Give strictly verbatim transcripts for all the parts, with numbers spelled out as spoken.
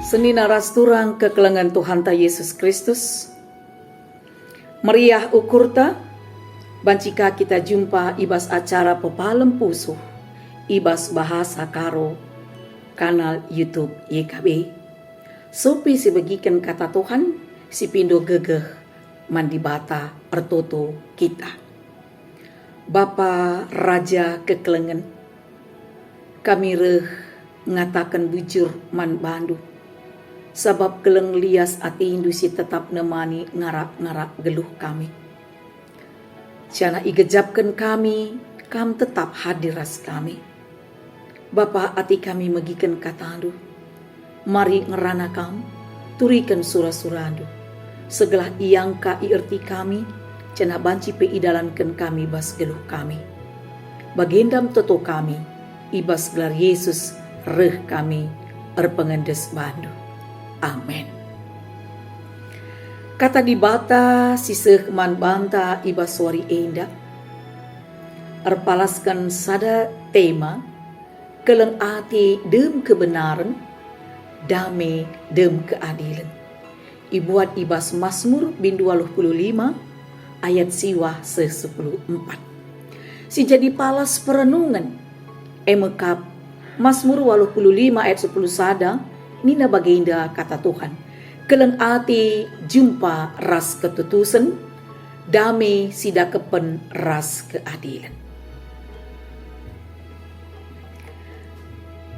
Senina ras turang kekelengen Tuhanta Yesus Kristus, meriah ukurta, banci ka kita jumpa i bas acara Pepalem Pusuh i bas bahasa Karo, kanal YouTube Y K B. Sopi sibegiken Kata Tuhan, sipindo gegeh man Dibata ertoto kita. Bapa Raja kekelengen, kami reh ngataken bujur man baNdu, sabap keleng lias ateNdu si tetap nemani ngarak-ngarak geluh kami. Janah igejapken kami, Kam tetap hadir ras kami. Bapa, ate kami megiken KataNdu. Mari ngerana Kam, turiken sura-suraNdu. Segelah iangka ierti kami, janah banci pe idalanken kami bas geluh kami. Bagenda me toto kami, i bas gelar Yesus reh kami erpengendes baNdu. Amen. Kata Dibata si seh man banta i bas wari enda erpalasken sada tema, keleng ate dem kebenaren, dame dem keadilen. Ibuat i bas Masmur bindu waluh puluh lima ayat siwah seh sepuluh empat. Si jadi palas perenungen, e me kap Masmur waluh puluh lima ayat sepuluh sada, nina bagenda Kata Tuhan, "Keleng ate jumpa ras ketutusen, dame si dakepen ras keadilen."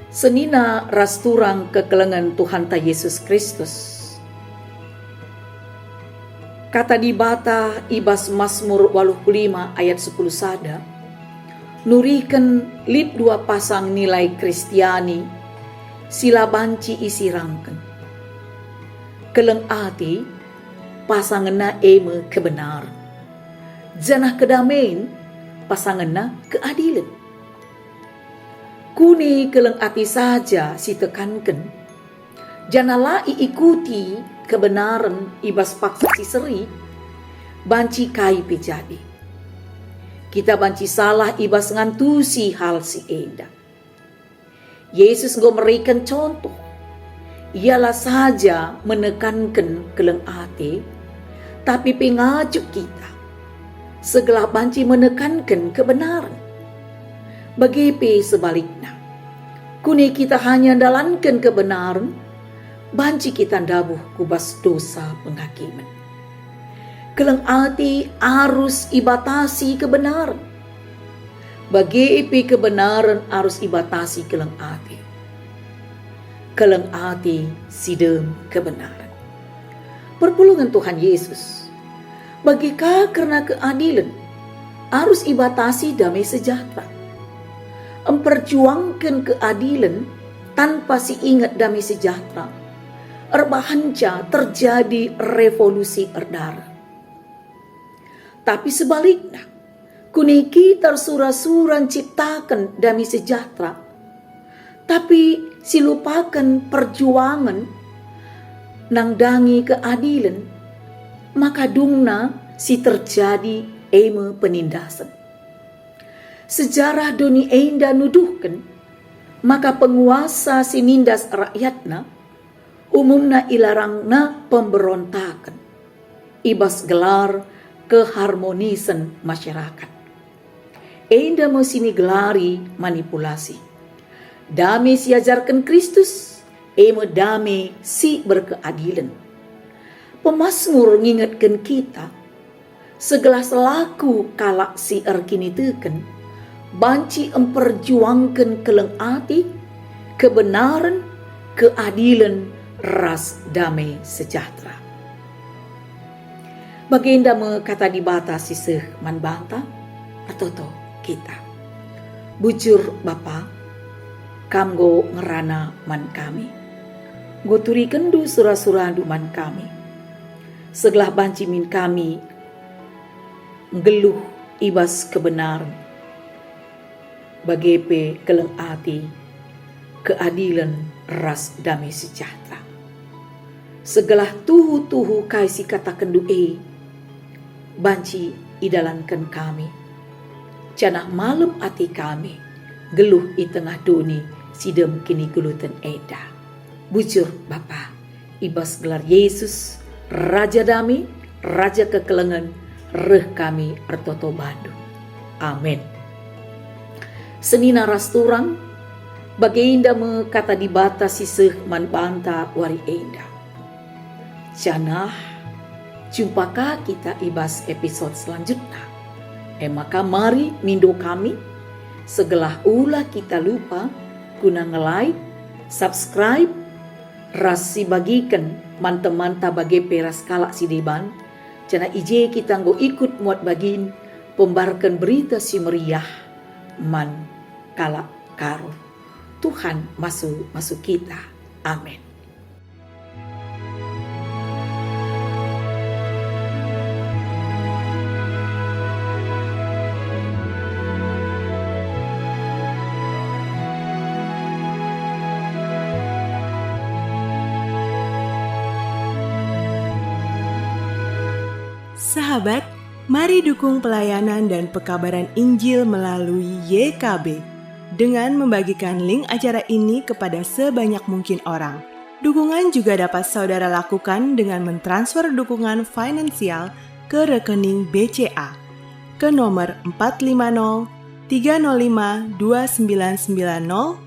Senina ras turang kekelengen Tuhanta Yesus Kristus. Kata Dibata i bas Masmur waluh puluh lima ayat sepuluh sada nuriken lit dua pasang nilai Kristiani si la banci isirangken. Keleng ate, pasangenna e me kebenaren, janah kedamen, pasangenna keadilen. Kune keleng ate saja si tekanken, janah la iikuti kebenaren i bas paksa si seri, banci kai pe jadi. Kita banci salah i bas ngantusi hal si enda. Yesus enggo mereken contoh. Ia la saja menekanken keleng ate, tapi pe ngajuk kita, segelah banci menekanken kebenaren. Bage pe sebalikna, kune kita hanya ndalanken kebenaren, banci kita ndabuh ku bas dosa penghakimen. Keleng ate arus ibatasi kebenaren. Bage pe kebenaren arus ibatasi keleng ate. Keleng ate si dem kebenaren. Perpulungen Tuhan Yesus, bage ka kerna keadilen, arus ibatasi damai sejahtera. Emperjuangken keadilen tanpa si inget damai sejahtera, erbahanca terjadi revolusi erdareh. Tapi sebalikna, kune kita ersura-sura nciptaken damai sejahtera, tapi silupaken perjuangen nandangi keadilen, maka dungna si terjadi e me penindasen. Sejarah doni enda nuduhken maka penguasa si nindas rakyatna umumna ilarangna pemberontaken i bas gelar keharmonisen masyarakat. Enda me si nigelari manipulasi. Dame si iajarken Kristus, e me dame si berkeadilen. Pemasmur ngingetken kita, segelah selaku kalak si erkiniteken, banci emperjuangken keleng ate, kebenaren, keadilen, ras dame sejahtera. Bagenda me kata Dibata si seh man banta, ertoto kita. Bujur, Bapa, Kam enggo ngerana man kami. Enggo turikenndu sura-suraNdu man kami. Segelah banci min kami nggeluh i bas kebenaren, bage pe keleng ate, keadilen ras dame sejahtera. Segelah tuhu-tuhu kai si katakenndu e banci idalanken kami, janah malem ate kami nggeluh i tengah doni si dem kiniguluten enda. Bujur, Bapa, i bas gelar Yesus, Raja Dame, Raja Kekelengen, reh kami ertoto bandu. Amin. Senina ras turang, bagenda me kata Dibata si seh man banta wari enda. Janah jumpa ka kita i bas episode selanjutna. E maka mari mindo kami, segelah ula kita lupa guna nge-like, subscribe, ras sibagiken man temanta bage pe ras kalak si deban, janah i je kita enggo ikut muat bagin pembarken Berita Si Meriah man kalak Karo. Tuhan masu-masu kita. Amin. Sahabat, mari dukung pelayanan dan pekabaran Injil melalui Y K B dengan membagikan link acara ini kepada sebanyak mungkin orang. Dukungan juga dapat saudara lakukan dengan mentransfer dukungan finansial ke rekening B C A ke nomor empat lima nol tiga nol lima dua sembilan sembilan nol,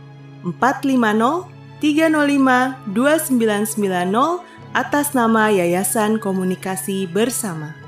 empat lima nol tiga nol lima dua sembilan sembilan nol, atas nama Yayasan Komunikasi Bersama.